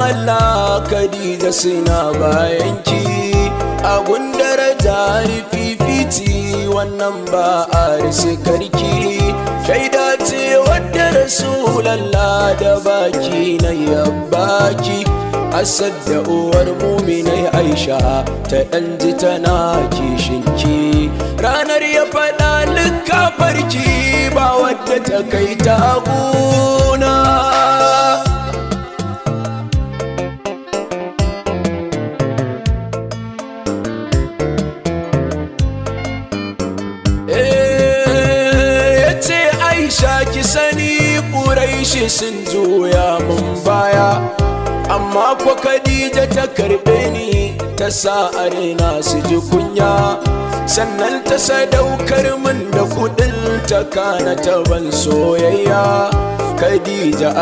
Allah, Khadija suna bayanki. A gundar fifici wannan ba a risikarki. Shaida ce wadda Rasulallah da baki na yabbaki. Asad da uwar muminai Aisha ta ɗan ji tana kishinki. Ranar ya faɗa likafarki ba wadda ta kai ta gona. Ya ce, "Aisha, ki sani Ƙuraishi sun juya mun baya, amma ko Khadija ta karɓe ni, ta sa arena su ji kunya, sannan ta sadaukar min da kudin ta, kana ta ban soyayya Khadija."